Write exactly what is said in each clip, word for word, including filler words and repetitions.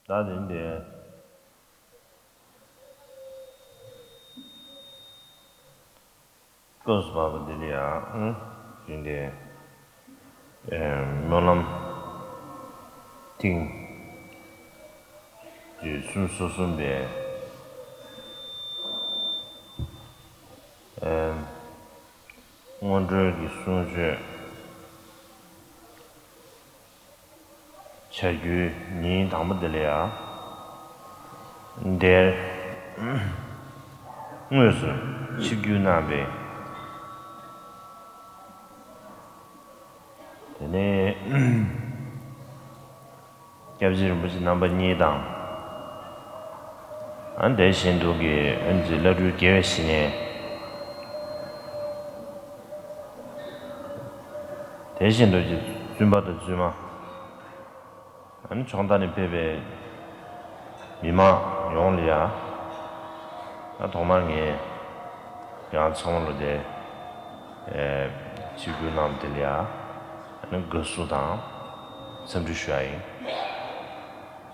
ད་དེ་འདི་སྐབས་སུ་བབ་པ་འདི་ལ་ཡང་ཨང་ཞུས་ཏེ། སྨོན་ལམ་ཐེངས་བཅུ་གསུམ་སོ་གསུམ་པའི་སྔོན་འགྲོའི་གི་གསུང་ཆོས་བྱ་རྒྱུའི་ཉིན་དང་པོ་འདི་ལ་ཡང་འདིར་དངོས་སུ་ཆིབས་བསྒྱུར་གནང་བའི། དེ་ནས་སྐྱབས་རྗེ་རིན་པོ་ཆེ་རྣམ་པ་གཉིས་དང་། ཨ་དེ་བཞིན་དུ་གི་ཨ་ནི་བླ་སྤྲུལ་དགེ་བའི་བཤེས་གཉེན། དེ་བཞིན་དུ་གི་བཙུན་པ་དང་བཙུན་མ། ཨ་ནི་ཕྱོགས་མཐའ་ནས་ཕེབས་པའི་མི་མང་ཡོངས་ལ་ཡ། ཨ་ཐོག་མར་ངས་ཡང་ཚང་མ་ལ་དེ་ཨེ་ཆིབས་བསྒྱུར་གནང་བ་དེ་ལ་ཡ་ཨ་ནི་དགའ་བསུ་དང་འཚམས་འདྲི་ཞུ་ཡ་ཡིན།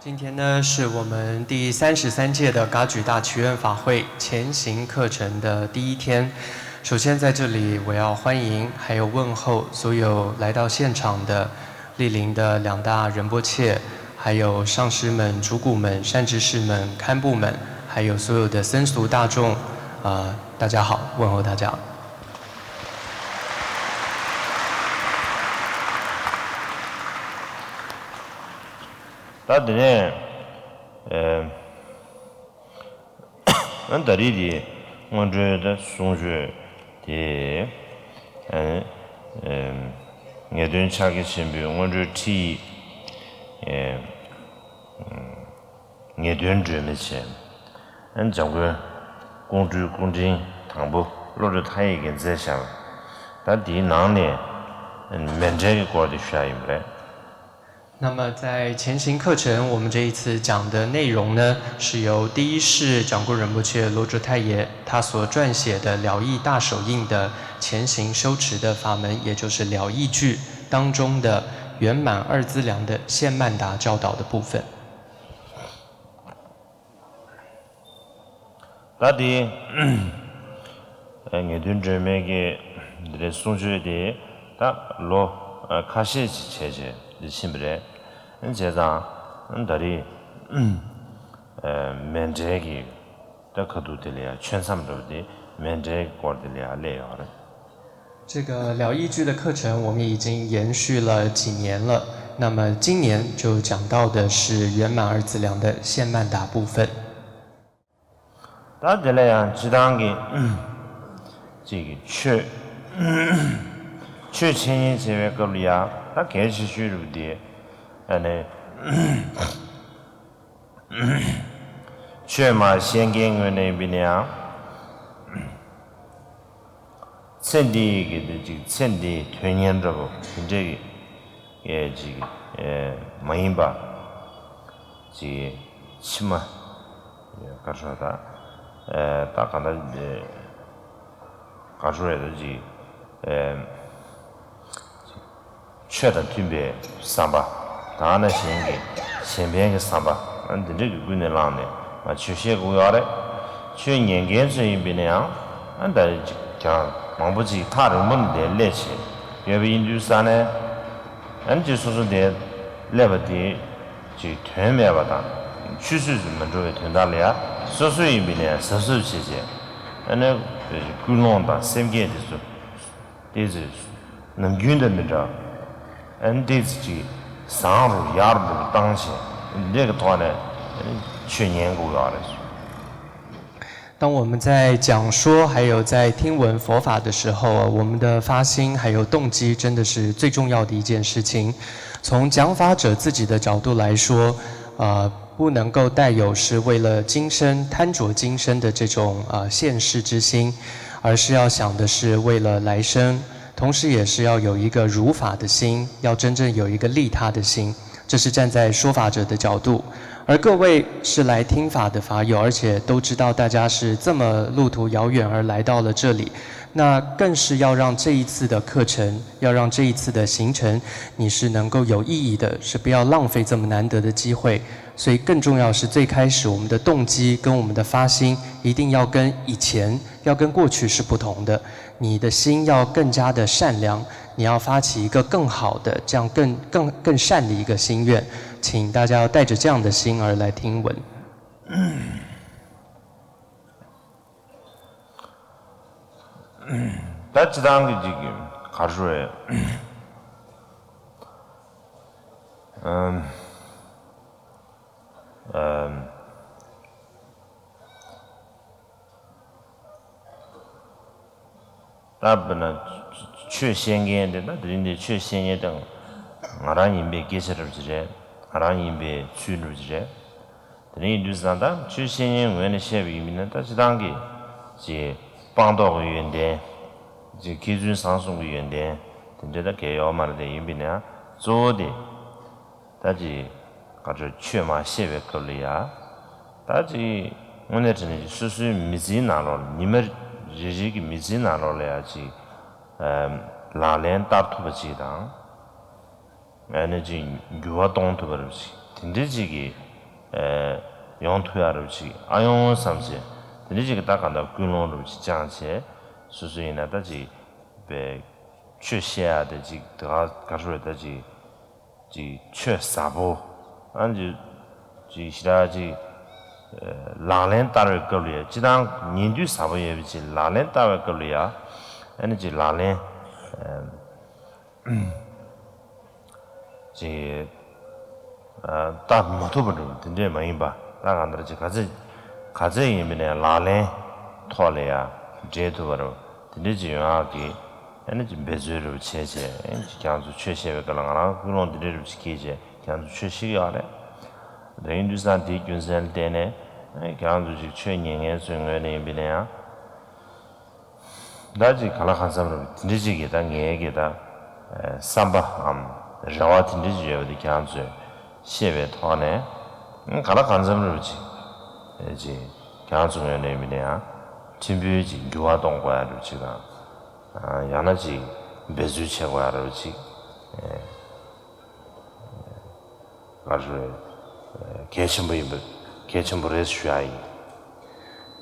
今天呢，是我们第三十三届的噶举大祈愿法会前行课程的第一天。首先，在这里我要欢迎还有问候所有来到现场的莅临的两大仁波切，还有上师们、主顾们、善知识们、堪布们，还有所有的僧俗大众，呃，大家好，问候大家。 ད་དེ་ནས་ཨ་ད་རེས་དེ་སྔོན་འགྲོའི་ད་གསུང་ཆོས་དེ་ཨ་ངེས་དོན་ཕྱག་རྒྱ་ཆེན་པོའི་སྔོན་འགྲོའི་ཁྲིད་ཡིག་ངེས་དོན་སྒྲོན་མེ་བྱས། ཨ་འཇམ་མགོན་ཀོང་སྤྲུལ་སྐུ་ཕྲེང་དང་པོ་བློ་གྲོས་མཐའ་ཡས་ཀྱིས་མཛད་བཞག་ད་དེའི་ནང་ནས་མཎྜལ་གྱི་སྐོར་དེ་ཞུ་ཡ་ཡིན་པ་རེད། 那么在前行课程，我们这一次讲的内容呢，是由第一世掌柜仁波切罗卓太爷他所撰写的了义大手印的前行修持的法门，也就是了义句当中的圆满二资粮的现曼达教导的部分。 ད་དེ་ངེས་དོན་སྒྲོན་མེ་གི་འདི་རེད། གསུང་ཆོས་དེ་ད་ལོ་ཁ་ཤས་ཅིག་བྱས་བྱས་འདི་ཕྱིན་པ་རེད། བྱས་ཙང་ད་རེས་མཎྜལ་གྱི་ད་ཁ་ཐུག་དེ་ལ་ཡང་ཆོས་མཚམས་འདྲ་བོ་དེ་མཎྜལ་གྱི་སྐོར་དེ་ལ་ཡང་སླེབས་ཡོད་རེད། 这个疗愈句的课程，我们已经延续了几年了。那么今年就讲到的是圆满二资粮的现曼达部分。 ད་དེ་ལ་ཡང་སྤྱི་བཏང་གི་ཅིག་ཆོས་ཆོས་འཆད་ཉན་བྱེད་པའི་སྐབས་ལ་ཡང་ད་གལ་ཆེ་ཤོས་རུ་དེ་ཨ་ནི་ཆོས་མ་བཤད་མཁན་ངོས་ནས་ཡིན་པ་ཡིན་ན་ཡང་ཚེ་འདིའི་གི་དེ་ཅིག་ཚེ་འདིའི་དོན་གཉེར་འདྲ་པོ་དེ་འདྲའི་གི་ཅིག་མ་ཡིན་པ་ཅིག་ཕྱི་མ་ག་ཧྲ་ད་ད་ག་ད་ག་ཧྲ་རེད་ད་ཅིག་ཆོས་དང་མཐུན་པའི་བསམ་པ། ད་ནང་བཞིན་གྱི་གཞན་ཕན་གྱི་བསམ་པ། འདི་འདྲ་གི་ཀུན་ནས་བསླངས་ནས་ང་ཆོས་བཤད་དགོས་ཡོད་རེད། ཆོས་ཉན་མཁན་ཚོ་ཡིན་པ་ཡིན་ན་ཡང་ཨ་ད་ཅིག་ཀྱང་མང་པོ་ཅིག་ཐག་རིང་པོ་ནས་དེ་སླེབས་བྱས་ཡོད་པ་ཡིན་དུས་ཙང་ནས་ཨ་ཅིག་སོ་སོ་དེ་སླེབས་པ་དེ་ཅིག་དོན་མེད་པ་དང་ཆུད་ཟོས་སུ་མི་འགྲོ་བའི་དོན་དག་ལ་ཡང་སོ་སོ་ཡིན་པ་ཡིན་ན་ཡང་གཟབ་གཟབ་བྱས་བྱས་ཨ་ནི་ཀུན་སློང་དང་སེམས་བསྐྱེད་དེ་ཚོ། དེ་ཚོས་ནམ་རྒྱུན་དང་མི་འདྲ། ཨན་དེ་ཚོ་ཅིག་བཟང་རུ་ཡག་རུ་བཏང་བྱས་འདི་གི་ཐོག་ནས་ཆོས་ཉན་དགོས་ཡོད་རེད། 当我们在讲说，还有在听闻佛法的时候啊，我们的发心还有动机，真的是最重要的一件事情。从讲法者自己的角度来说，呃，不能够带有是为了今生贪着今生的这种呃现世之心，而是要想的是为了来生，同时也是要有一个如法的心，要真正有一个利他的心。这是站在说法者的角度。而各位是来听法的法友，而且都知道大家是这么路途遥远而来到了这里，那更是要让这一次的课程，要让这一次的行程，你是能够有意义的，是不要浪费这么难得的机会。所以更重要是最开始我们的动机跟我们的发心，一定要跟以前，要跟过去是不同的。你的心要更加的善良，你要发起一个更好的，这样更更更善的一个心愿。请大家要带着这样的心而来听闻。 ད་སྤྱི་བཏང་གི་ཅིག་ག་རེ་ཞུ་དགོས་རེད། ཨམ། ཨམ། ད་དཔེར་ན་ཆོས་བཤད་མཁན་དེ་ད་དེ་རིང་འདིར་ཆོས་བཤད་མཁན་དེ་ང་རང་ཡིན་པའི་སྐད་ཆ་འདྲ་པོ་ཅིག་རེད། ང་རང་ཡིན་པའི་ཚུལ་འདྲ་པོ་ཅིག་རེད། དེ་རིང་ཡིན་དུས་ཙང་ད་ཆོས་བཤད་མཁན་ངོས་ནས་བཤད་པ་ཡིན་པ་ན་ད་སྤྱི་བཏང་གི་ཅིག་སྤངས་རྟོགས་ཀྱི་ཡོན་ཏན། ཅིག་མཁས་བཙུན་བཟང་གསུམ་གྱི་ཡོན་ཏན་དེ་འདྲ་ད་གལ་ཡོད་མ་རེད། དེ་ཡིན་པ་ན་གཙོ་བོ་དེ་ད་ཅིག་ག་ཚོད་ཆོས་མ་བཤད་པའི་སྐབས་ལ་ཡ། ད་ཅིག་དངོས་གནས་དྲང་གནས་ཀྱི་སོ་སོའི་མི་ཚེའི་ནང་ལོགས་ལ་ཉི་མ་རེ་རེ་གི་མི་ཚེའི་ནང་ལོགས་ལ་ཡ་ཅིག་ཨམ། ལག་ལེན་བསྟར་ཐུབ་པ་ཅིག་དང་། ཨ་ནི་ཅིག་འགྱུར་བ་གཏོང་ཐུབ་པ་རེད་ཅིག་དེ་འདྲ་ཅིག་གི་ཨ། ཡོང་ཐུབ་ཡ་རེད་ཅིག་ཨ་ཡོང་བསམ་བྱས་དེ་འདྲ་ཅིག་གི་ད་ག་འདྲ་ཀུན་སློང་རེད་ཅིག་བཅངས་བྱས་སོ་སོ་ཡིན་ན་ད་ཅིག་པའི་ཆོས་བཤད་ཡ་དེ་ཅིག་དེ་ག་ག་རེ་ཞུ་དགོས་རེད། ད་ཅིག་ཅིག་ཆོས་ཟབ་པོ། ཨ་ནི་ཅིག་ཞེ་དྲག་ཅིག་ལག་ལེན་བསྟར་བའི་སྐབས་ལ་ཡ་སྤྱི་བཏང་ཉན་དུས་ཟབ་པོ་ཡོད་པ་ཅིག་ལག་ལེན་བསྟར་བའི་སྐབས་ལ་ཡ་ཨ་ནི་ཅིག་ལག་ལེན་ཅིག་བསྟར་མ་ཐུབ་པ་འདྲ་པོ་དེ་འདྲས་མ་ཡིན་པ་ད་གང་ལྟར་ཅིག་ག་ཚད་ག་ཚད་ཡིན་པ་ནས་ལག་ལེན་ཐོག་ལ་ཡ་འབྲེལ་ཐུབ་པ་རེད། དེ་འདྲས་ཅིག་ཡོང་ཡག་གི་ཨ་ནི་ཅིག་འབད་རྩོལ་རེ་བྱས་བྱས་ཨ་ནི་ཅིག་ཁྱེད་རང་ཚོ་ཆོས་བཤད་པའི་སྐབས་ལ་ང་རང་ཀུན་སློང་འདི་འདྲས་རེ་བ་ཅིག་སྐྱེས་བྱས་ཁྱེད་རང་ཚོ་ཆོས་བཤད་ཀྱི་ཡོད་རེད། དེ་ཡིན་དུས་ཙང་དེའི་རྒྱུ་མཚན་ལ་བརྟེན་ནས་ཨ་ནི་ཁྱེད་རང་ཚོ་ཅིག་ཆོས་ཉན་མཁན་ཚོའི་ངོས་ནས་ཡིན་པ་ན་ཡང་ད་ཅིག་ག་ལ་གང་འཚམ་རེ་བ་དེ་འདྲས་ཅིག་གི་ད་ངའི་གི་ད་བསམ་པའམ་རེ་བ་དེ་འདྲས་ཅིག་ཡོད་པ་དེ་ཁྱེད་རང་ཚོས་ཤེས་པའི་ཐོག་ནས་ཨ་ནི་ག་ལ་གང་འཚམ་རེ་བ་ཅིག་ཨ་ཅིག་ཁྱེད་རང་ཚོ་ངོས་ནས་ཡིན་པ་ན་ཡང་ཕྲན་བུ་ཅིག་འགྱུར་བ་གཏོང་དགོས་ཡ་རེ་བ་ཅིག་དང་། ཡང་ན་ཅིག་འབད་རྩོལ་བྱེད་དགོས་ཡ་རེ་བ་ཅིག་ག་རེ་གལ་ཆེན་པོ་ཡིན་པ་གལ་ཆེན་པོ་རེད་ཞུ་ཡ་ཡིན།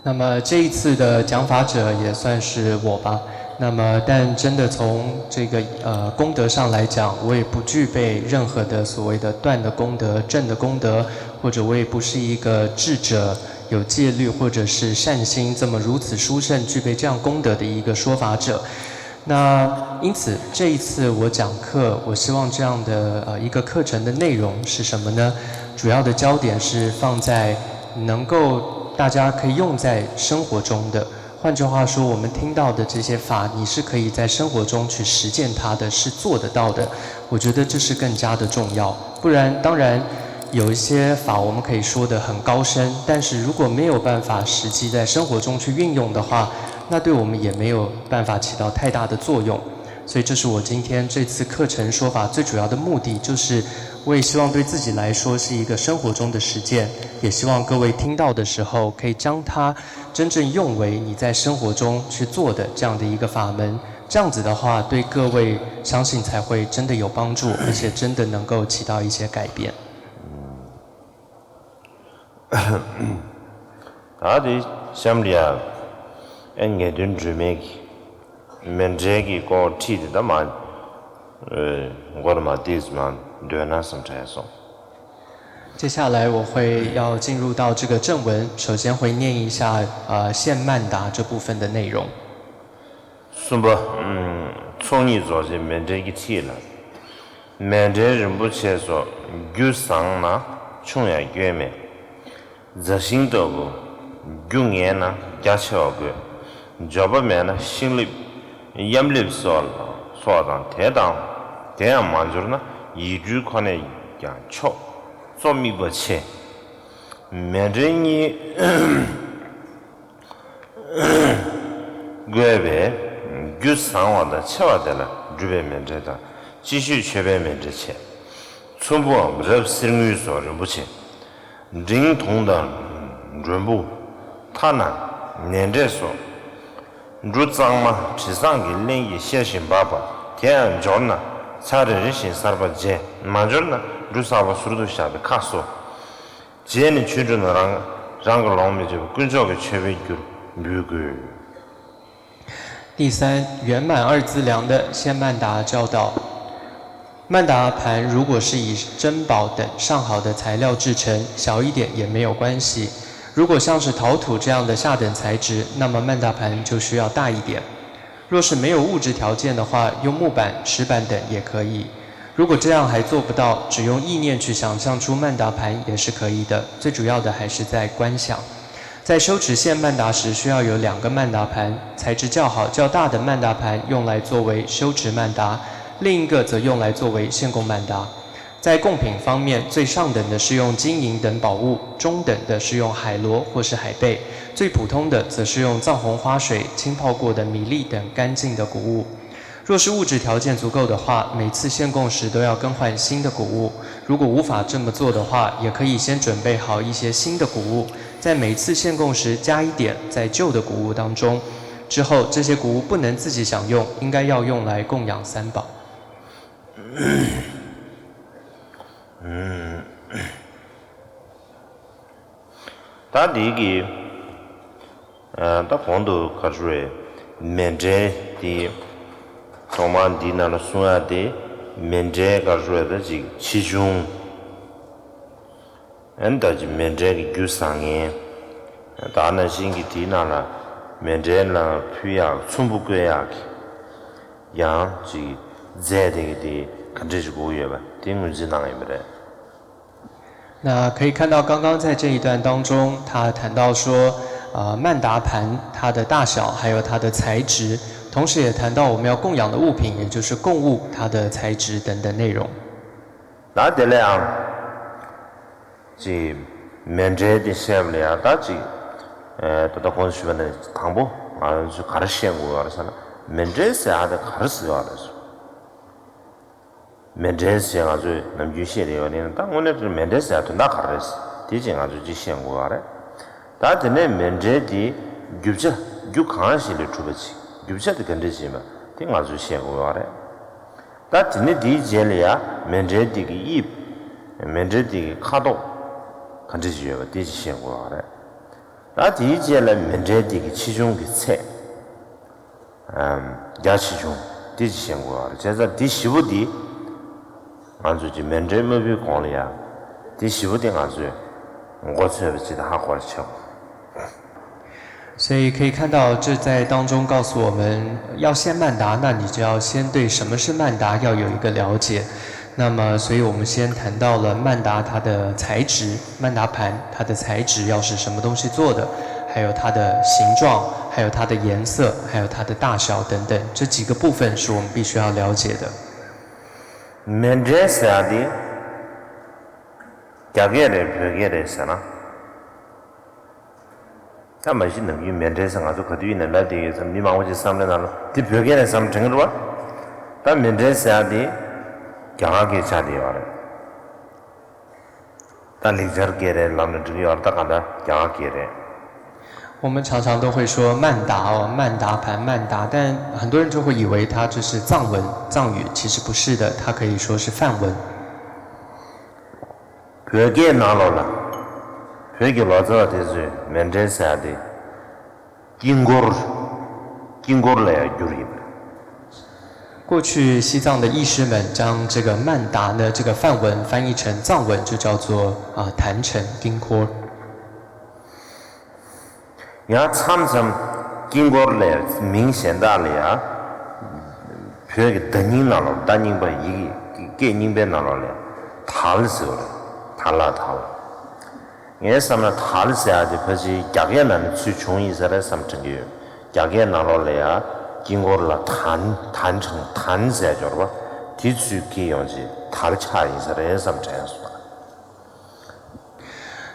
那么这一次的讲法者也算是我吧。那么，但真的从这个呃功德上来讲，我也不具备任何的所谓的断的功德、证的功德，或者我也不是一个智者，有戒律或者是善心这么如此殊胜、具备这样功德的一个说法者。那因此这一次我讲课，我希望这样的呃一个课程的内容是什么呢？主要的焦点是放在能够大家可以用在生活中的。换句话说，我们听到的这些法，你是可以在生活中去实践它的，是做得到的。我觉得这是更加的重要。不然，当然有一些法我们可以说得很高深，但是如果没有办法实际在生活中去运用的话，那对我们也没有办法起到太大的作用。所以，这是我今天这次课程说法最主要的目的，就是我也希望对自己来说是一个生活中的实践，也希望各位听到的时候可以将它真正用为你在生活中去做的这样的一个法门。这样子的话，对各位相信才会真的有帮助，而且真的能够起到一些改变。 ད་དེ་གཤམ་ལ་ཡ་ཨེ་ངེས་དོན་སྒྲོན་མེ་གི་མཎྜལ་གྱི་སྐོར་ཁྲིད་དེ་ད་མ་མགོ་ལ་མ་ཏིས་མ་འདོན་ན་བསམ་དྲན་སོང་། 接下来我会要进入到这个正文，首先会念一下呃献曼达这部分的内容。 གསུམ་པ། ཚོགས་གཉིས་རྫོགས་བྱེད་མཎྜལ་གྱི་ཁྲིད་ལ། མཎྜལ་རིན་པོ་ཆེ་སོགས་རྒྱུ་བཟང་ན་ཆུང་ཡང་སྐྱོན་མེད། རྫ་ཤིང་ལྟ་བུ་རྒྱུ་ངན་ན་རྒྱ་ཆེ་བ་དགོས། འབྱོར་པ་མེད་ན་ཤིང་ལེབ་གཡམ་ལེབ་སོགས་ལ་སོགས་དང་དེ་དང་དེ་ཡང་མ་འབྱོར་ན་ཡིག་འབྲུ་ཁོ་ནས་ཀྱང་ཆོག། གཙོ་དམིགས་པ་ཆེ། མཎྜལ་གཉིས། བཀོད་པའི་རྒྱུ་བཟང་བ་དང་ཆེ་བ་དེ་ལ་སྒྲུབ་པའི་མཎྜལ་དང་སྤྱི་སྤྱོད་མཆོད་པའི་མཎྜལ་བྱས། ཚོམ་བུའམ་རབ་གསེར་དངུལ་སོགས་རིན་པོ་ཆེ། འབྲིང་དུང་དང་མགྲོན་བུ། ཐ་ན་ནས་འབྲས་སོགས། འབྲུ་གཙང་མ་དྲི་བཟང་གི་རླན་གྱིས་བཤལ་ཞིང་འབབ་པ་དེ་ཡང་འབྱོར་ན་ཚར་རེ་རེ་བཞིན་གསར་པ་བརྗེ། མ་འབྱོར་ན་འབྲུ་གསར་པ་ཟུར་དུ་བཞག་པའི་ཁ་གསོ། རྗེས་ནས་ཆོས་དྲུང་ན་རང་རང་གི་ལོངས་མི་སྤྱོད་པའི་དཀོན་མཆོག་གི་མཆོད་པའི་རྒྱུར་འབུལ་དགོས། 第三，圆满二资粮的献曼达教导。曼达盘如果是以珍宝等上好的材料制成，小一点也没有关系。如果像是陶土这样的下等材质，那么曼达盘就需要大一点。若是没有物质条件的话，用木板、石板等也可以。如果这样还做不到，只用意念去想象出曼达盘也是可以的。最主要的还是在观想。在修持献曼达时，需要有两个曼达盘，材质较好、较大的曼达盘用来作为修持曼达，另一个则用来作为献供曼达。在供品方面，最上等的是用金银等宝物，中等的是用海螺或是海贝，最普通的则是用藏红花水浸泡过的米粒等干净的谷物。若是物质条件足够的话，每次献供时都要更换新的谷物。如果无法这么做的话，也可以先准备好一些新的谷物，在每次献供时加一点在旧的谷物当中。之后，这些谷物不能自己享用，应该要用来供养三宝。 ད་འདི་གི་ད་གོང་དུ་ག་རེ་ཞུ་རེད། མཎྜལ་དེ་ཐོག་མར་འདི་ནང་ལ་གསུང་ཡ་དེ། མཎྜལ་ག་རེ་ཞུ་རེད། ད་ཅིག་ཆེ་ཆུང་། ཨན་ད་ཅིག་མཎྜལ་གྱི་རྒྱུ་བཟང་ངན། ད་ནང་བཞིན་གྱི་དེའི་ནང་ལ་མཎྜལ་ལ་ཕུལ་ཡག་ཚོམ་བུ་བཀོད་ཡག་གི་ཡང་ཅིག་རྫས་དེ་གི་དེ་ག་འདྲ་ཞིག་དགོས་ཡོད་པ་དེ་ངོས་འཛིན་གནང་ཡོད་པ་རེད། 那可以看到，刚刚在这一段当中，他谈到说，呃，曼达盘它的大小，还有它的材质，同时也谈到我们要供养的物品，也就是供物它的材质等等内容。 ད་དེ་ལས་ཡང་ཅིག་མཎྜལ་དེ་བཤད་པ་ལ་ཡང་ད་ཅིག་ད་ལྟ་གོང་དུ་ཞུས་པ་ནི་དང་པོ་ང་ཚོས་ག་རེ་བཤད་དགོས་ཡོད་རེད་ཟེར་ན། མཎྜལ་ཟེར་ཡག་དེ་ག་རེ་ཟེར་ཡོད་རེད་ཟེར། མཎྜལ་ཟེར་ང་ཚོས་ནམ་རྒྱུན་བཤད་བསྡད་ཡོད་ནི་ད་དངོས་གནས་དྲང་མཎྜལ་ཟེར་ཡག་དོན་དག་ག་རེ་རེད་དེ་ཅིག་ང་ཚོས་ཅིག་བཤད་དགོས་ཡོད་རེད། ད་དེ་ནས་མཎྜལ་དེ་རྒྱུ་ཆ་རྒྱུ་གང་ཞིག་ལས་གྲུབ་པ་ཅིག་རྒྱུ་ཆ་དེ་ག་འདྲ་ཞིག་ཡིན་པ་དེ་ང་ཚོས་བཤད་དགོས་ཡོད་རེད། ད་དེ་ནས་དེའི་རྗེས་ལ་ཡང་མཎྜལ་དེ་གི་དབྱིབས། མཎྜལ་དེ་གི་ཁ་དོག་ག་འདྲ་ཞིག་ཡོད་པ་དེ་ཅིག་བཤད་དགོས་ཡོད་རེད། ད་དེའི་རྗེས་ལ་མཎྜལ་དེ་གི་ཆེ་ཆུང་གི་ཚད། བརྒྱ་ཆེ་ཆུང་དེ་ཅིག་བཤད་དགོས་ཡོད་རེད། བྱས་ཙང་དེ་བཞི་པོ་དེ་ང་ཚོས་ཀྱི་མཎྜལ་དམར་པོའི་གོང་ལ་ཡང་དེ་བཞི་པོ་དེ་ང་ཚོས་མགོ་ཚོས་པ་ཅིག་དང་ཧ་གོ་བར་བྱའོ། 所以可以看到，这在当中告诉我们，要献曼达，那你就要先对什么是曼达要有一个了解。那么，所以我们先谈到了曼达它的材质，曼达盘它的材质要是什么东西做的，还有它的形状，还有它的颜色，还有它的大小等等，这几个部分是我们必须要了解的。 མཎྜལ་ཟེར་ཡག་དེ་རྒྱ་སྐད་རེད་བོད་སྐད་རེད་ཟེར་ན། ད་མ་གཞི་ནམ་རྒྱུན་མཎྜལ་ཟེར་ང་ཚོ་ག་དུས་ཡིན་ན་ལབ་བསྡད་ཡོད་ཙང་མི་མང་པོ་ཅིག་བསམ་བློའི་ནང་ལ་འདི་བོད་སྐད་རེད་བསམ་དྲན་གྱི་འདུག་བ། ད་མཎྜལ་ཟེར་ཡག་འདི་རྒྱ་གར་སྐད་ཆགས་བསྡད་ཡོད་རེད། ད་ལེགས་སྦྱར་སྐད་རེད་ལབ་ན་འགྲིག་གི་ཡོད་རེད། ད་གང་ལྟར་རྒྱ་གར་སྐད་རེད། 我们常常都会说曼达哦，曼达盘、曼达，但很多人就会以为它就是藏文、藏语，其实不是的，它可以说是梵文。 བོད་སྐད་ནང་ལོགས་ལ། བོད་ཀྱི་ལོ་ཙཱ་བ་དེ་ཚོས་མཎྜལ་ཟེར་ཡག་དེ། དཀྱིལ་འཁོར། དཀྱིལ་འཁོར་ལ་ཡང་བསྒྱུར་ཡོད་པ་རེད། 过去西藏的义师们将这个曼达的这个梵文翻译成藏文，就叫做啊坛城 金 core。 ཡང་མཚམས་མཚམས་དཀྱིལ་འཁོར་ལས་མིང་གཞན་དག་ལ་ཡང་བོད་ཀྱི་བརྡ་རྙིང་ནང་ལོགས་བརྡ་རྙིང་པ་ཡི་གེ་སྐད་རྙིང་པའི་ནང་ལོགས་ལས་དལ་ཟེར་བ་རེད། དལ་ལ་དལ། ངས་བསམ་ན་དལ་ཟེར་ཡག་དེ་ཕལ་ཆེར་རྒྱ་སྐད་ནང་ནས་ཚུར་བྱུང་ཡིན་ས་རེད་བསམ་དྲན་གྱི་ཡོད། རྒྱ་སྐད་ནང་ལོགས་ལ་ཡང་དཀྱིལ་འཁོར་ལ་ཐན་ཐན་ཆང་ཐན་ཟེར་སྦྱོར་བ་དེ་ཚུར་སྐྱེས་ཡོང་རྗེས་དལ་ཆགས་ཡིན་ས་རེད་བསམ་དྲན་སོང་།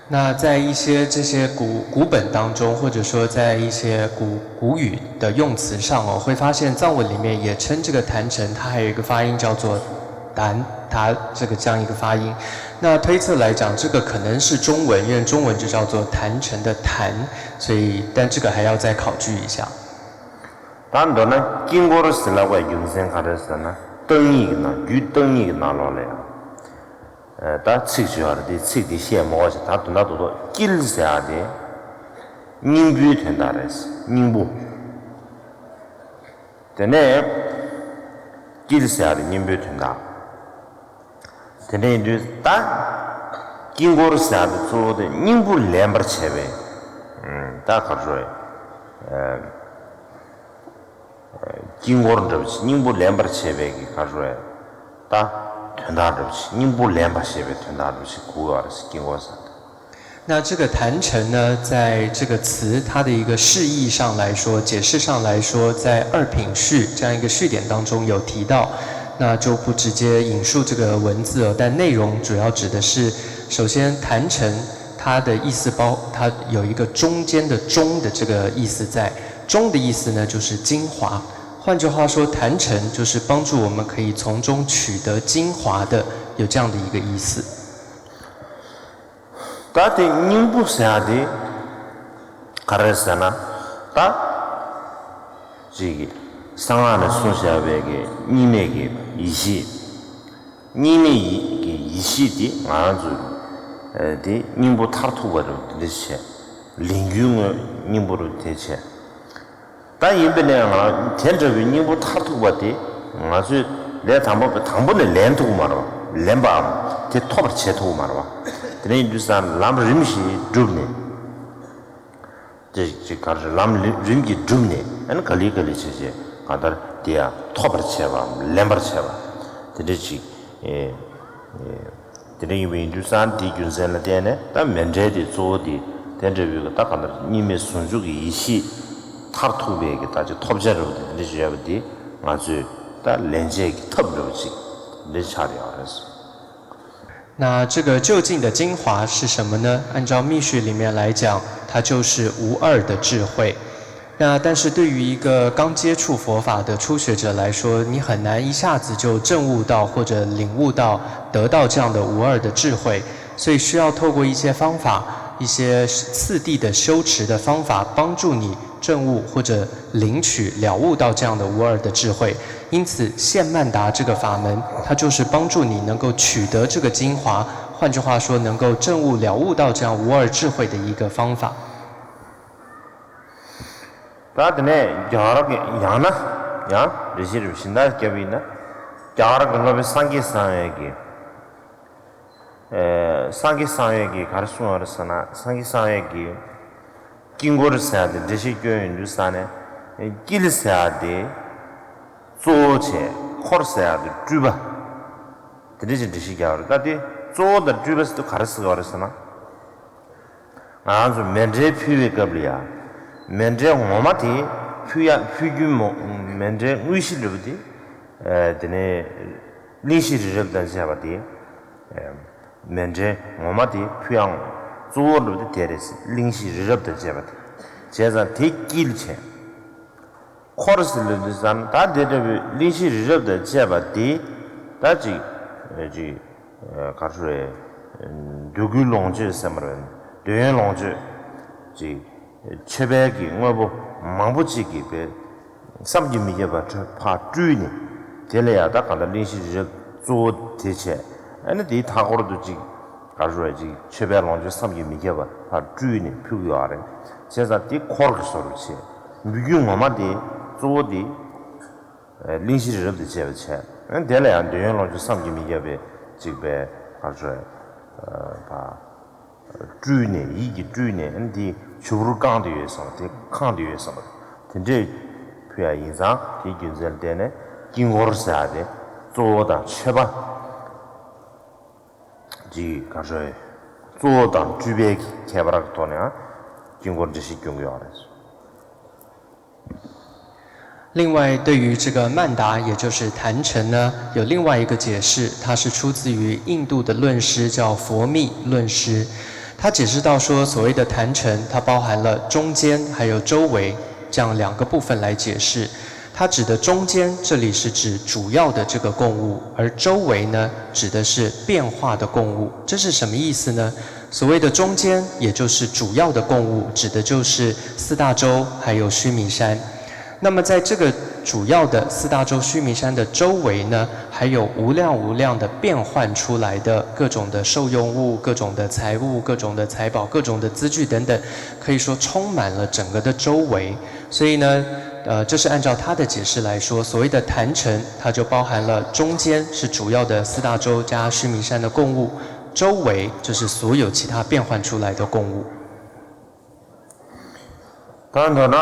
那在一些这些古古本当中，或者说在一些古古语的用词上哦，会发现藏文里面也称这个坛城，它还有一个发音叫做谈它这个这样一个发音。那推测来讲，这个可能是中文，因为中文就叫做坛城的坛，所以但这个还要再考据一下。ད་མདོར་ན་དཀྱིལ་འཁོར་ཟེར་ལབ་པའི་རྒྱུ་མཚན་ག་རེ་ཟེར་ན། བརྟག་གཉིས་ཀྱི་ནང་རྒྱུད་བརྟག་གཉིས་ཀྱི་ནང་ལོགས་ལ་ཡང་། ད་ཚིག་བྱས་པ་རེད། དེ་ཚིག་དེ་བཤད་མ་དགོས་ཤིང་། ད་དོན་དག་ཏུ་ཏོ་དཀྱིལ་ཟེར་ཡ་དེ་སྙིང་པོའི་དོན་དག་རེད། སྙིང་པོ། དེ་ནས་དཀྱིལ་ཟེར་ཡ་དེ་སྙིང་པོའི་དོན་དག་དེ་འདྲ་ཡིན་དུས་ད་དཀྱིལ་འཁོར་ཟེར་ཡ་དེ་གཙོ་བོ་དེ་སྙིང་པོ་ལེན་པར་བྱེད་པའི། ད་ག་རེ་ཟེར། དཀྱིལ་འཁོར་འདྲ་པོ་ཅིག་སྙིང་པོ་ལེན་པར་བྱེད་པའི་གི་ག་རེ་ཟེར། ད་དོན་དག་འདྲ་པོ་ཅིག་སྙིང་པོ་ལེན་པར་བྱེད་པའི་དོན་དག་འདྲ་པོ་ཅིག་གོ་དགོས་པ་རེད། དཀྱིལ་འཁོར་ཟེར་ཡ་དེ། 那这个坛城呢，在这个词它的一个释义上来说，解释上来说，在二品序这样一个序典当中有提到，那就不直接引述这个文字了。但内容主要指的是，首先坛城它的意思包，它有一个中间的中的这个意思在，中的意思呢就是精华。换句话说，坛城就是帮助我们可以从中取得精华的，有这样的一个意思。 ད་དེ་སྙིང་པོ་ཟེར་ཡ་དེ་ག་རེ་ཟེར་ན། ད་ཅིག་གསང་སྔགས་ནས་གསུངས་བཞག་པའི་གི་གཉིས་མེད་ཀྱི་ཡེ་ཤེས། གཉིས་མེད་ཀྱི་ཡེ་ཤེས་དེ་ང་རང་ཚོ་དེ་སྙིང་པོ་མཐར་ཐུག་པ་རུ་དེ་འདྲ་བྱས། ལས་རྒྱུའི་དངོས་སྙིང་པོ་རུ་དེ་བྱས། ད་ཡིན་པས་ན་ང་དེ་འདྲ་བའི་སྙིང་པོ་མཐར་ཐུག་པ་དེ་ང་ཚོས་ལས་དང་པོ་པའི་དང་པོ་ནས་ལེན་ཐུབ་ཀྱི་མ་རེད་པ། ལེན་པའམ་དེ་ཐོབ་པར་བྱེད་ཐུབ་ཀྱི་མ་རེད་པ། དེ་འདྲ་ཡིན་དུས་ཙང་ལམ་རིམ་བཞིན་བསྒྲུབས་ནས། དེ་ཅིག་ག་རེ་ལམ་རིམ་གྱིས་བསྒྲུབས་ནས། ཨ་ནི་ག་ལེ་ག་ལེ་བྱས་བྱས་གང་ལྟར་དེ་ཡང་ཐོབ་པར་བྱེད་པའམ་ལེན་པར་བྱེད་པ་དེ་འདྲ་ཅིག་ཨེ། དེ་འདྲ་ཡིན་པ་ཡིན་དུས་ཙང་དེའི་རྒྱུ་མཚན་ལ་བརྟེན་ནས་ད་མཎྜལ་དེ་གཙོ་བོ་དེ་དེ་འདྲ་བའི་ད་ག་ལྟར་གཉིས་མེད་ཟུང་འཇུག་གི་ཡེ་ཤེས་མཐར་ཐུག་པའི་གི་ད་ཅིག་ཐོབ་བྱ་འདྲ་བོ་དེ་འདྲ་ཞིག་ཡོད་པ་དེ་ང་ཚོས་ད་ལེན་བྱེད་ཀྱི་ཐབས་འདྲ་བོ་ཅིག་འདི་ཆགས་ཡོད་རེད། 那这个究竟的精华是什么呢？按照密续里面来讲，它就是无二的智慧。那但是对于一个刚接触佛法的初学者来说，你很难一下子就证悟到或者领悟到、得到这样的无二的智慧，所以需要透过一些方法、一些次第的修持的方法，帮助你证悟或者领取、了悟到这样的无二的智慧。因此，现曼达这个法门，它就是帮助你能够取得这个精华，换句话说，能够证悟、了悟到这样无二智慧的一个方法。 ད་དེ་ནས་རྒྱ་གར་གྱི་ཡང་ན་ཡང་འགྲེལ་བཤད་རིམ་བཞིན་ད་བརྒྱབ་ཡིན་ན། རྒྱ་གར་གྱི་སློབ་དཔོན་སངས་རྒྱས་བསམ་ཡས་ཀྱིས། ཨེ། སངས་རྒྱས་བསམ་ཡས་ཀྱིས་ག་རེ་གསུངས་པ་རེད་ཟེར་ན། སངས་རྒྱས་བསམ་ཡས་ཀྱིས་དཀྱིལ་འཁོར་ཟེར་ཡ་དེ་འགྲེལ་བཤད་སྐྱོན་ཡོང་དུས་ཙང་ནས། དཀྱིལ་ཟེར་ཡ་དེ་གཙོ་བོ་བྱས། འཁོར་ཟེར་ཡ་དེ་སྤྲུལ་པ། དེ་འདྲ་ཞིག་འགྲེལ་བཤད་རྒྱག་པ་རེད། ད་དེ་གཙོ་བོ་དང་སྤྲུལ་པ་ཟེར་དུས་ག་རེ་ཟེར་བ་རེད་ཟེར་ན། ང་རང་ཚོ་མཎྜལ་ཕུལ་བའི་སྐབས་ལ་ཡ། མཎྜལ་ངོ་མ་དེ་ཕུལ་ཡ་ཕུལ་རྒྱུ་མོ། མཎྜལ་དངོས་གཞི་འདྲ་པོ་དེ། ཨ། དེ་ནས་གླེང་གཞི་རི་རབ་དང་བཅས་པ་དེ། ཨ། མཎྜལ་ངོ་མ་དེ་ཕུལ་ཡ་གཙོ་བོ་འདྲ་པོ་དེ་དེ་རེད་ཟེར། གླེང་གཞི་རི་རབ་དང་བཅས་པ་དེ། བྱས་ཙང་དེ་དཀྱིལ་བྱས། འཁོར་ཟེར་ལབ་དུས་ཙམ་ད་དེ་འདྲ་བའི་གླེང་གཞི་རི་རབ་དང་བཅས་པ་དེ། ད་ཅིག་ཅིག་ག་རེ་ཟེར། འདོད་དགུའི་ལོངས་སྤྱོད་ཟེར་མ་རེད། འདོད་ཡོན་ལོངས་སྤྱོད་ཅིག་མཆོད་པའི་གི་དངོས་པོ་མང་པོ་ཅིག་གི་བས་བསམ་གྱིས་མི་ཁྱབ་པ་ཕར་སྤྲུལ་ནས། དེ་ལ་ཡང་ད་གང་ལྟར་གླེང་གཞི་རི་རབ་གཙོ་བོ་དེ་བྱས། ཨ་ནི་དེའི་མཐའ་སྐོར་དུ་ཅིག་ག་རེ་ཟེར། ཅིག་མཆོད་པའི་ལོངས་སྤྱོད་བསམ་གྱིས་མི་ཁྱབ་པ་ཕར་སྤྲུལ་ནས་ཕུལ་གྱི་ཡོད་རེད། བྱས་ཙང་དེ་འཁོར་གྱི་བཟོ་འདྲ་བྱས། འབུལ་རྒྱུ་ངོ་མ་དེ་གཙོ་བོ་དེ་གླེང་གཞི་རི་རབ་དང་བཅས་པ་བྱས། དེ་ལ་ཡང་འདོད་ཡོན་ལོངས་སྤྱོད་བསམ་གྱིས་མི་ཁྱབ་པའི་ཅིག་པའི་ག་རེ་ཟེར། ཕར་སྤྲུལ་ནས། ཡིད་ཀྱིས་སྤྲུལ་ནས། འདི་ཕྱུར་བུར་བཀང་དུ་ཡོད་བསམ་པ་དེ། བཀང་དུ་ཡོད་བསམ་པ་དེ་འདྲས་ཕུལ་ཡ་ཡིན་ཙང་། དེའི་རྒྱུ་མཚན་ལ་བརྟེན་ནས་དཀྱིལ་འཁོར་ཟེར་ཡ་དེ་གཙོ་བོ་དང་མཆོད་པ། ཅིག་ག་རེ་ཟེར། གཙོ་བོ་དང་སྤྲུལ་པའི་ཁྱད་པར་གྱི་ཐོག་ནས་དཀྱིལ་འཁོར་འགྲེལ་བཤད་སྐྱོན་གྱི་ཡོད་རེད། 另外，对于这个曼达，也就是坛城呢，有另外一个解释，它是出自于印度的论师，叫佛密论师。他解释到说，所谓的坛城，它包含了中间还有周围这样两个部分来解释。它指的中间，这里是指主要的这个供物，而周围呢，指的是变化的供物。这是什么意思呢？所谓的中间，也就是主要的供物，指的就是四大洲还有须弥山。那么在这个主要的四大洲须弥山的周围呢，还有无量无量的变换出来的各种的受用物、各种的财物、各种的财宝、各种的资具等等，可以说充满了整个的周围。所以呢，呃，这是按照他的解释来说，所谓的坛城，它就包含了中间是主要的四大洲加须弥山的供物，周围就是所有其他变换出来的供物。 ད་མདོར་ན་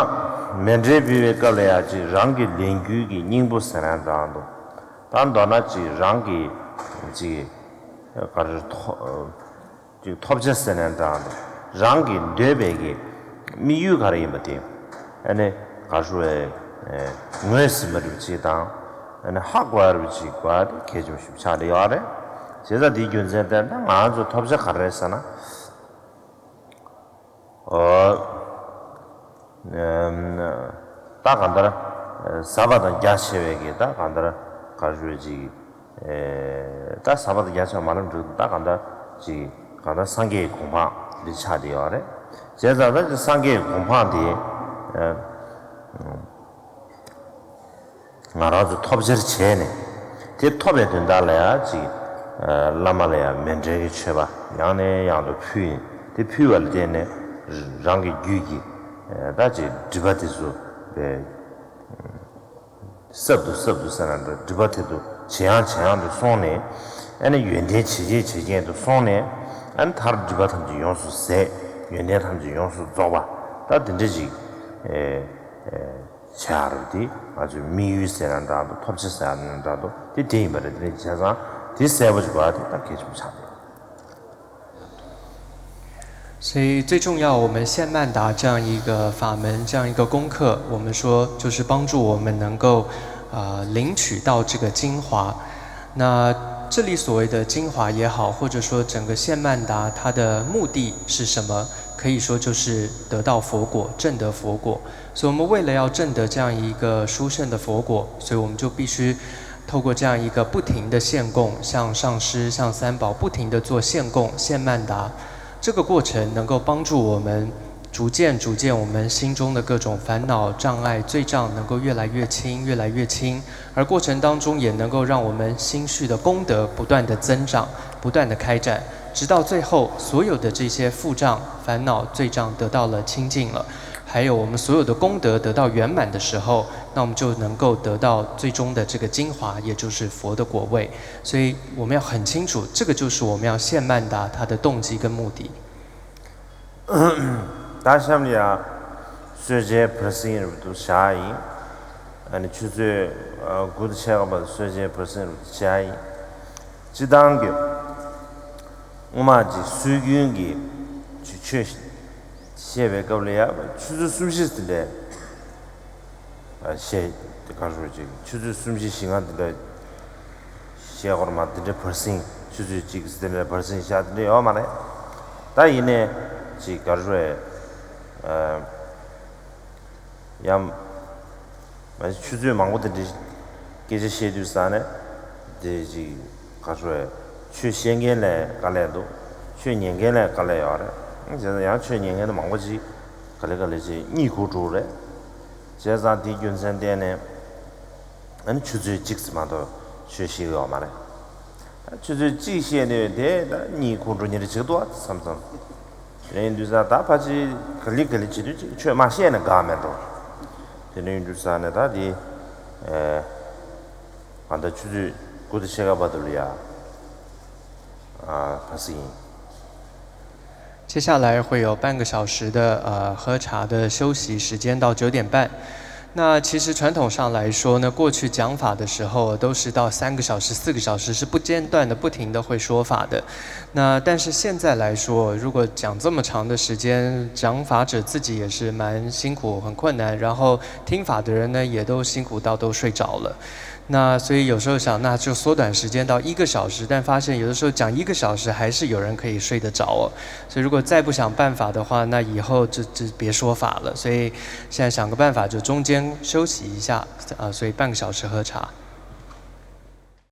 མཎྜལ་ཕུལ་བའི་སྐབས་ལ་ཡང་ཅིག་རང་གི་ལས་རྒྱུ་གི་སྙིང་པོ་ཟེར་ན་འདྲ་འདུག་ད་མདོར་ན་ཅིག་རང་གི་ཅིག་ག་རེ་ཐོབ་ཅིག་ཐོབ་བྱ་ཟེར་ན་འདྲ་འདུག་རང་གི་འདོད་པའི་གི་དམིགས་ཡུལ་ག་རེ་ཡིན་པ་དེ་ཨ་ནི་ག་ཞུ་བའི་ངོས་ཟིན་པ་རེད་ཅིག་དང་ཨ་ནི་ཧ་གོ་ཡ་རེད་ཅིག་གོ་ཡ་དེ་གལ་ཆེན་པོ་ཞིག་ཆགས་བསྡད་ཡོད་རེད། བྱས་ཙང་དེའི་རྒྱུ་མཚན་དེ་ད་ང་ཚོ་ཐོབ་བྱ་ག་རེ་རེད་ཟེར་ན། ཨོ། ད་གང་ལྟར་ཟབ་པ་དང་རྒྱ་ཆེ་བའི་གི་ད་གང་ལྟར་ག་རེ་ཞུ་ཅིག་ད་ཟབ་པ་དང་རྒྱ་ཆེ་བ་མ་ལབ་འགྲིག་ད་གང་ལྟར་ཅིག་གང་ལྟར་སངས་རྒྱས་ཀྱི་གོ་འཕང་འདི་ཆགས་བསྡད་ཡོད་རེད། བྱས་ཙང་ད་ཅིག་སངས་རྒྱས་ཀྱི་གོ་འཕང་འདི། ང་རང་ཚོ་ཐོབ་བྱར་བྱས་ནས་དེ་ཐོབ་པའི་དོན་དག་ལ་ཡང་ཅིག་བླ་མ་ལ་ཡང་མཎྜལ་གྱི་མཆོད་པ་ཡང་ནས་ཡང་དུ་ཕུལ་ཡིན། དེ་ཕུལ་བ་ལ་བརྟེན་ནས་རང་གི་རྒྱུད་ཀྱི་ད་ཅིག་སྒྲིབ་པ་དེ་ཚོ་བས་སྲབ་ཏུ་སྲབ་ཏུ་ཟེར་ན་འདྲ་སྒྲིབ་པ་དེ་ཚོ་ཇེ་ཡང་ཇེ་ཡང་དུ་སོང་ནས་ཨ་ནི་ཡོན་ཏན་ཇེ་རྒྱས་ཇེ་རྒྱས་དུ་སོང་ནས་ཨ་ནི་མཐར་སྒྲིབ་པ་ཐམས་ཅད་ཡོངས་སུ་ཟད། ཡོན་ཏན་ཐམས་ཅད་ཡོངས་སུ་རྫོགས་པ་ད་དེ་འདྲ་ཅིག་བྱ་རུ་དེ་ང་ཚོའི་དམིགས་ཡུལ་ཟེར་ན་འདྲ་འདུག་ཐོབ་བྱ་ཟེར་ན་འདྲ་འདུག་དེ་དེ་ཡིན་པ་རེད། དེ་ནས་བྱས་ཙང་དེ་གསལ་པོ་ཞིག་གོ་བ་དེ་ད་གལ་ཆེན་པོ་ཆགས་འདུག 所以最重要，我们现曼达这样一个法门，这样一个功课，我们说就是帮助我们能够，呃，领取到这个精华。那这里所谓的精华也好，或者说整个现曼达，它的目的是什么？可以说就是得到佛果，证得佛果。所以我们为了要证得这样一个殊胜的佛果，所以我们就必须透过这样一个不停的献供，向上师、向三宝不停的做献供、献曼达，这个过程能够帮助我们逐渐、逐渐我们心中的各种烦恼、障碍、罪障能够越来越轻、越来越轻，而过程当中也能够让我们心绪的功德不断的增长、不断的开展，直到最后所有的这些负障、烦恼、罪障得到了清净了。 还有我们所有的功德得到圆满的时候，那我们就能够得到最终的这个精华，也就是佛的果位。所以我们要很清楚，这个就是我们要献曼达它的动机跟目的。ད་གཤམ་ལ་ཡང་གསོལ་ཇའི་བར་གསེང་རབ་ཏུ་བཞག་ཡིན། ཨ་ནི་ཆུ་ཚོད་དགུ་དང་ཕྱེད་ཀ་བར་དུ་གསོལ་ཇའི་བར་གསེང་རབ་ཏུ་བཞག་ཡིན། སྤྱི་བཏང་གི་སྔོན་མ་གི་སྲོལ་རྒྱུན་གྱི་ཆོས་བཤད་པའི་སྐབས་ལ་ཡང་ཆུ་ཚོད་གསུམ་བཞི་ཙམ་རེ་བཤད་དེ་ག་རེ་ཞུ་ཅིག་ཆུ་ཚོད་གསུམ་བཞི་བཞི་ལྔ་དེ་འདྲ་བཤད་སྐོར་མ་དེ་འདྲའི་བར་གསེང་ཆུ་ཚོད་གཅིག་དེ་འདྲའི་བར་གསེང་བཤད་དེ་འདྲ་ཡོད་མ་རེད། ད་ཡིན་ནའི་ཅིག་ག་རེ་ཞུ་ཡ། ཡང་། མ་གཞི་ཆུ་ཚོད་མང་པོ་དེ་འདྲའི་སྐད་ཆ་བཤད་དུས་ཙང་ནས་དེ་ཅིག་ག་རེ་ཞུ་རེད། ཆོས་བཤད་མཁན་ལ་དཀའ་ལས་འདུག་ཆོས་ཉན་མཁན་ལ་དཀའ་ལས་ཡོད་རེད། བྱས་ཙང་ཡང་ཆོས་ཉན་མཁན་དེ་མང་པོ་ཅིག་ག་ལེ་ག་ལེ་ཅིག་གཉིད་ཁུག་འགྲོ་རེད། བྱས་ཙང་དེའི་རྒྱུ་མཚན་བརྟེན་ནས་ཨ་ནི་ཆུ་ཚོད་གཅིག་ཙམ་མ་གཏོགས་ཆོས་བཤད་ཀྱི་ཡོད་མ་རེད། ཆུ་ཚོད་གཅིག་བཤད་ནས་དེ་ད་གཉིད་ཁུག་འགྲོ་མཁན་ཅིག་འདུག་ཨ་བསམ་བསམ། དེ་ཡིན་དུས་ཙང་ད་ཕལ་ཆེར་ག་ལེ་ག་ལེ་བྱེད་དུས་ཅིག་ཆོས་མ་བཤད་ན་དགའ་མེད་འགྲོ། དེ་འདྲ་ཡིན་དུས་ཙང་ནས་ད་དེ་ཨེ། ང་ད་ཆུ་ཚོད་དགུ་དང་ཕྱེད་ཀ་བར་དུ་ལ་ཡ་ཨ་ཕ་སི་ཡིན། 接下来会有半个小时的呃喝茶的休息时间到九点半。那其实传统上来说呢，过去讲法的时候都是到三个小时、四个小时是不间断的、不停的会说法的。那但是现在来说，如果讲这么长的时间，讲法者自己也是蛮辛苦、很困难，然后听法的人呢也都辛苦到都睡着了。那所以有时候想，那就缩短时间到一个小时，但发现有的时候讲一个小时还是有人可以睡得着哦。所以如果再不想办法的话，那以后就就别说法了。所以现在想个办法，就中间休息一下啊，所以半个小时喝茶。